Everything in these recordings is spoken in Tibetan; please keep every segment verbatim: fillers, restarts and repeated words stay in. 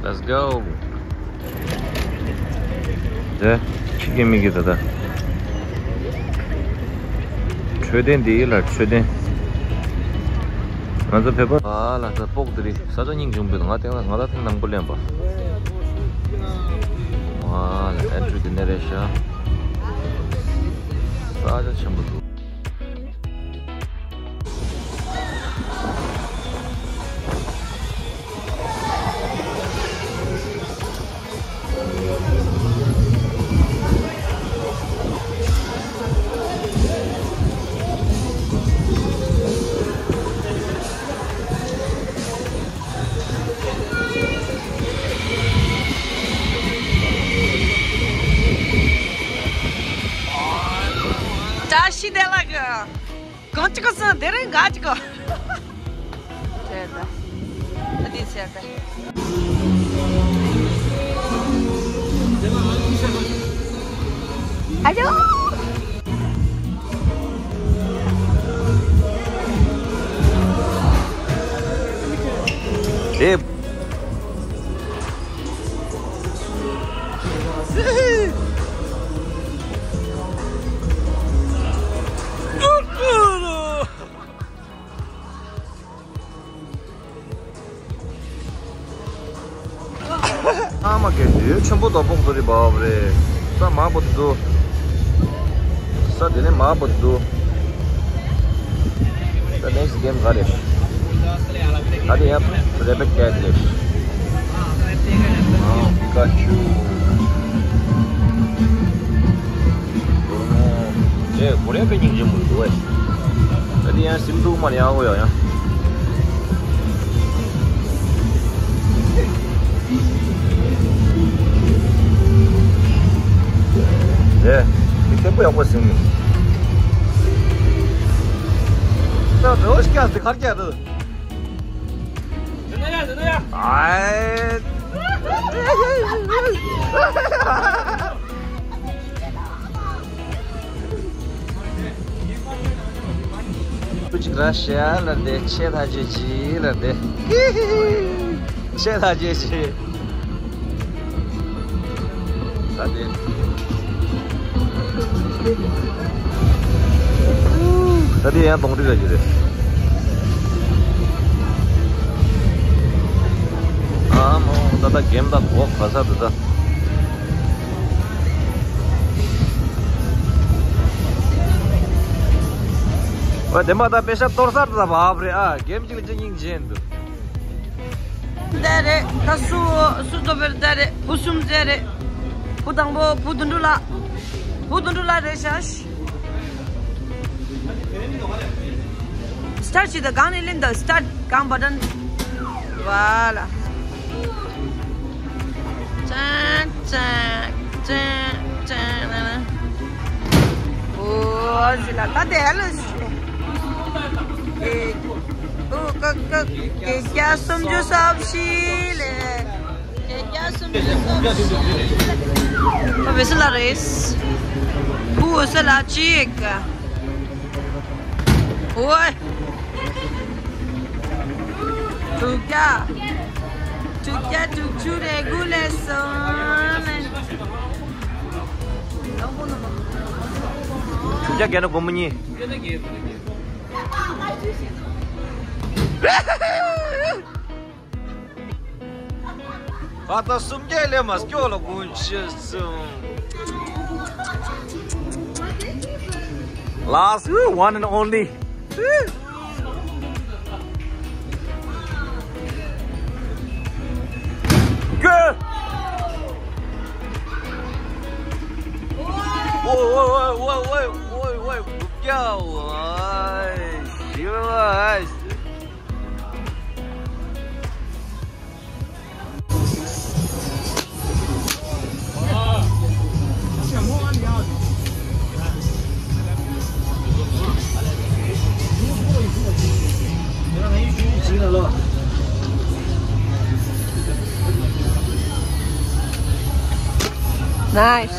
Let's go. དེ་ཁྱི་གི་མི་གི་ད་ད། འཕྲོད་བསྟེན་འདི་ལ་འཕྲོད་བསྟེན། ང་ཚོ་བོད་པ། ཨ་ལ་ད་སྤོག་དེ་རི་ས་ཆ་སྙིང་རྗེ་པོ་འདུག་ང་དེ་ང་ད་ཐེངས་དང་པོ་ལེན་པ། ཨ་ལ་ཨེ་འཕྲོད་དེ་ནས་རེད་ཤག་ས་ཆ་ཆེན་པོ་འདུག་བཀྲ་ཤིས་བདེ་ལེགས། གང་ཅི་ག་སོང་དེ་རིང་ག་ཅི་ག་ཆེ་ད། ཨ་དེ་ཆེ་ད། ཨ་ཡོ། དེ། ཨ་མ་གེ་དུས་ཆེན་པོ་དོ་པོག་ཏུ་རི་བབ་རེད། ས་མ་པོ་དུ། ས་དེ་ནས་མ་པོ་དུ། The next game ག་རེད། ད་དེ་ཡང་རེ་བེག་ཀེཊ་རེད། ཨ་པི་ཀ་ཆུ། ཨེ་གོ་རེ་པེ་སྙིང་རྗེ་མོ་འདུག་ཨེ། ད་དེ་ཡང་སིམ་འདུག་མ་ཡང་འོ་ཡ་ཡང་། རེད། མི་ཐེག་པོ་ཡག་པོ་ཟིན་ནི། ད་རོ་ཤི་ཀ་སི་ཁར་ཀྱ་རུ། ཨའི། ཅིག་ར་ཤ་ལ་དེ་ཆེ་ཐ་ཅེ་ཅི་ལ་དེ། ཆེ་ཐ་ཅེ་ཅི། ས་དེ། ད་དེ་ཡང་གདོང་རིས་ར་ཅི་རེད། ཨ་མོ་ད་ད་གེམ་ད་གོ་ག་ས་ད་ད། ཨ་དེ་མ་ད་པེ་ཤ་གཏོར་ས་ད་བབ་རེད་ཨ། གེམ་གཅིག་ལ་གཅིག་སྙིང་རྗེ་འདུག་འདི་རེད། ད་སུ་སུ་ཐོབ་པར་འདི་རེད། བུ་གསུམ་ཟེར་རེད། བུ་དང་པོ་བུ་དོན་གྲུབ་ལགས། བུ་དོན་གྲུབ་ལགས་རེད་ཤག་སི་ཊར་བྱེད་དང་སྒང་ནས་ལེན་དང་སི་ཊར་སྒང་བ་ཊན། ཝ་ལ། ཅན་ཅན་ཅན་ཅན། ཨོ་ཟི་ལ་ད་དེ་ཧ་ལོ་ཤི། ཨོ་ཀ་ཀ་བརྒྱད་བརྒྱ་སུམ་ཅུ་སོ་བཞི་ལས། བརྒྱད་བརྒྱ་སུམ་ཅུ་སོ་བཞི་ལས། ཨོ་བེ་སི་ལ་རེས། ཨོ་སི་ལ་ཅིག་ཨོ། དྲུག་བརྒྱ། དྲུག་བརྒྱ་དྲུག་ཅུ་རེ་དགུ་ལས་སོང་ནས། དྲུག་བརྒྱ་བརྒྱ་ན་སྒོར་མོ་གཉིས། ཁ་ཏ་སུམ་བརྒྱ་ལས་མ་སྐྱོ་ལ་དགུན་ཆུ་སུམ། Last one and only. Good. Whoa, whoa, whoa, whoa, whoa, whoa, whoa. Good girl. Nice. Nice. Nice.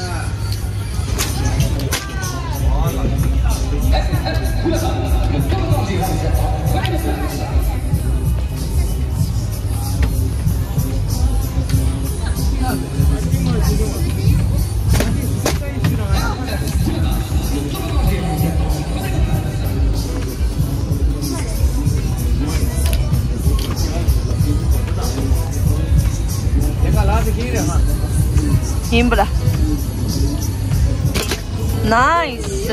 ཡིན་པ་ལ། Nice.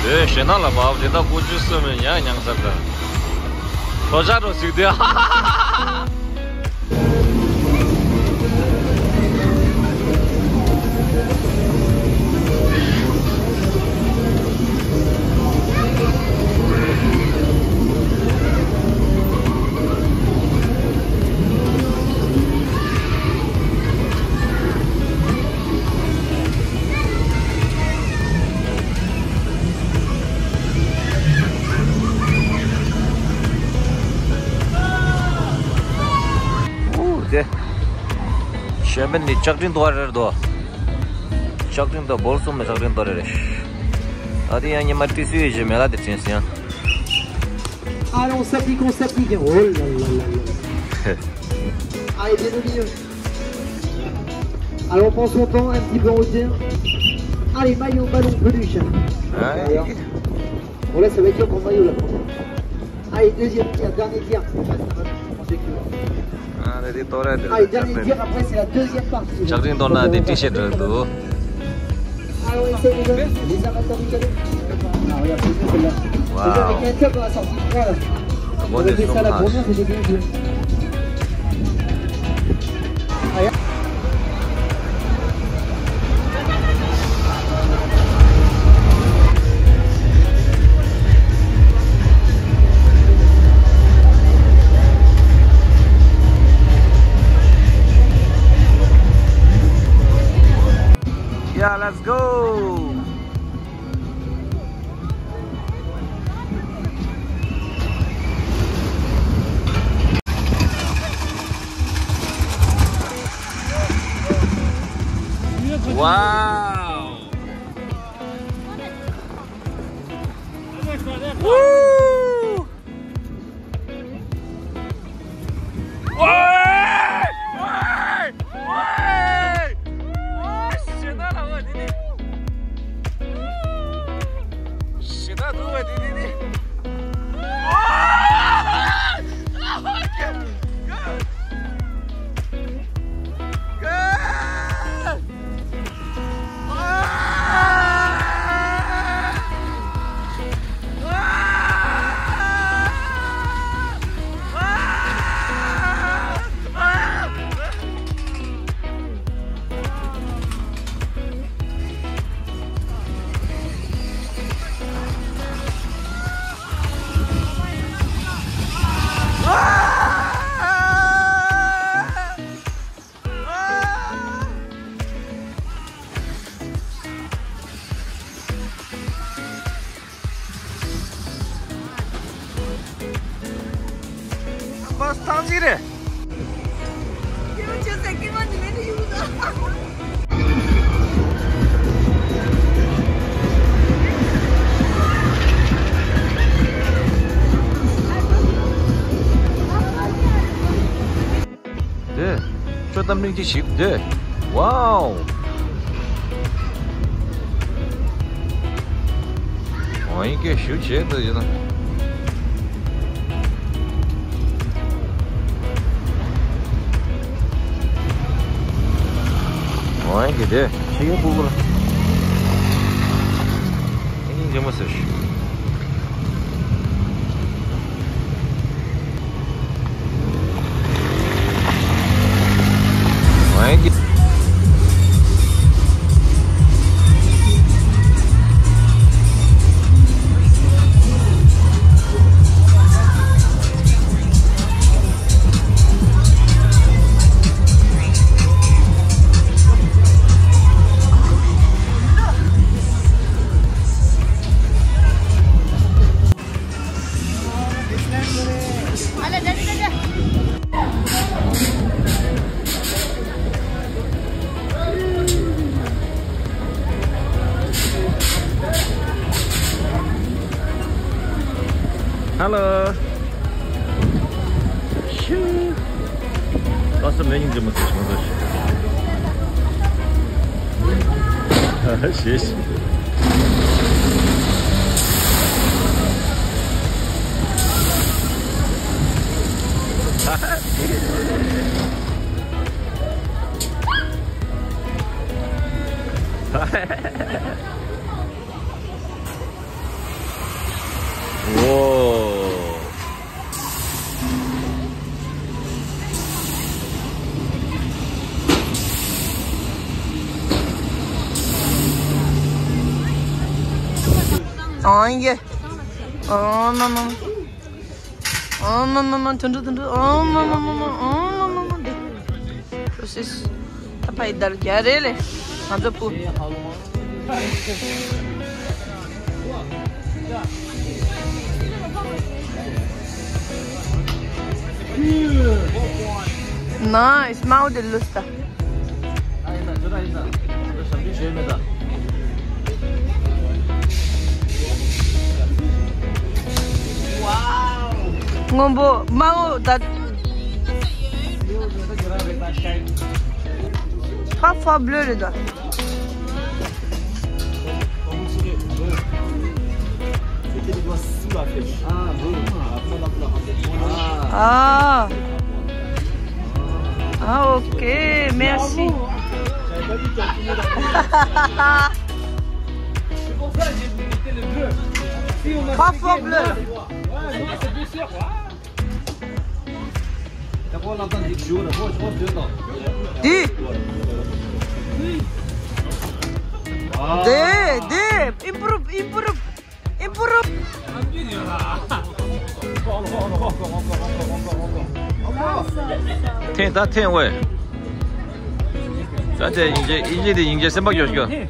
དེ་ཞེ་ན་ལ་བབ་དེ་ད་ཀུ་ཅུ་སུ་མི་ཉག་ཉག་ཟེར་ད། ལོ་ཆ་རོ་ཟིག་དེ། ཨུ་དེ། གཞན་པ་ནི་ལྕགས་ཀྲིན་དོ་རེད་དོ། ལྕགས་ཀྲིན་དོ་བོལ་གསུམ་ལ་ལྕགས་ཀྲིན་དོ་རེད་རེད། ཨ་དེ་ཡང་ཉི་མ་ཏི་སུ་ཡོད་ཅེ་མེ་ལ་དེ་དྲན་སོང་ཡང་། Allez, on s'applique, on s'applique. Oh là là là là. Allez, bien au milieu. Alors, on prend son temps, un petit peu en hauteur. Allez, maillot, ballon, peluche. Allez. Bon, là, ça va être dur pour le maillot, là. Allez, deuxième tir, dernier tir. Allez, dernier tir, après, c'est la deuxième partie. ལྕགས་ཀྲིན་དོ་ན་དེ་ཏི་ཤར་འདྲ་འདུག Wow. I want this from Haas. Yeah, let's go. Wow. Woo. ཝེ། ཝེ། ཝེ། ཨ། ཞེ་ད་ལ་ཝེ་དེ་དེ། ཞེ་ད་དུ་ཝེ་དེ་དེ་དེ། ཨ། བ་སྟངས་ཅི་རེད། འདི། ཁྱོད་གཏམ་གླེང་ཅི་ཞིག་འདི། ཝའོ། ཨོ་ཡིན་སྐད་ཞུ་བྱེད་འདི་ཡིན་ན། ཨོ་ཡིན་གི་འདི་ཤི་ཡིན་པུ་པུ་ལ། ཨིན་ཇི་མོ་ཟེར་ཞུ། ཁྱི། ལྷ་ས་མེད་ཉིན་རྗེས་མ་ཚེ་བྱུང་ཟེར་ཞེས། ཞེས། ཨོ། ཨང་ཡེ། ཨང་མ་མ། ཨང་མ་མ་མ། དུ་འགྲོ་དུ་འགྲོ། ཨང་མ་མ་མ་མ། ཨང་མ་མ་མ། འདི། ཨོ་སིས། ད་ཕ་ཡི་དར་རྒྱ་རེད་ལེ། ང་ཚོ་བུ། Nice, མའོ་དེ་ལུས་ད། སྔོན་པོ་མའོ་ད། ཕ་ཕ་བློ་རེད་ད། C'était les doigts sous la flèche. Ah, oui. Après, on a pris la raclette. Ah. Ah, ok, merci. J'avais pas dit que tu avais fini la flèche. C'est pour ça que j'ai mis le bleu. Si on a Pas fait fort bleu. Ouais, non, c'est plus sûr. Ah. འདི། འདི། འདི། Improve, improve, improve. འཐེན་ད་འཐེན་ཝེ། ད་དེ་ཡིན་གྱི་ཡིན་གྱི་དེ་ཡིན་གྱི་སེམས་པ་ཡོད་གྱི།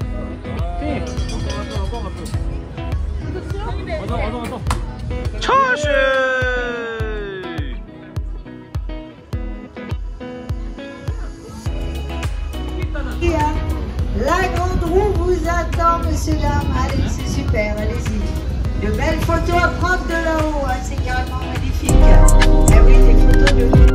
ཆོག་ཤེས། La grande roue vous attend, messieurs, dames. Allez, c'est super, allez-y. De belles photos à prendre de là-haut, hein, c'est carrément magnifique. Eh oui, des photos de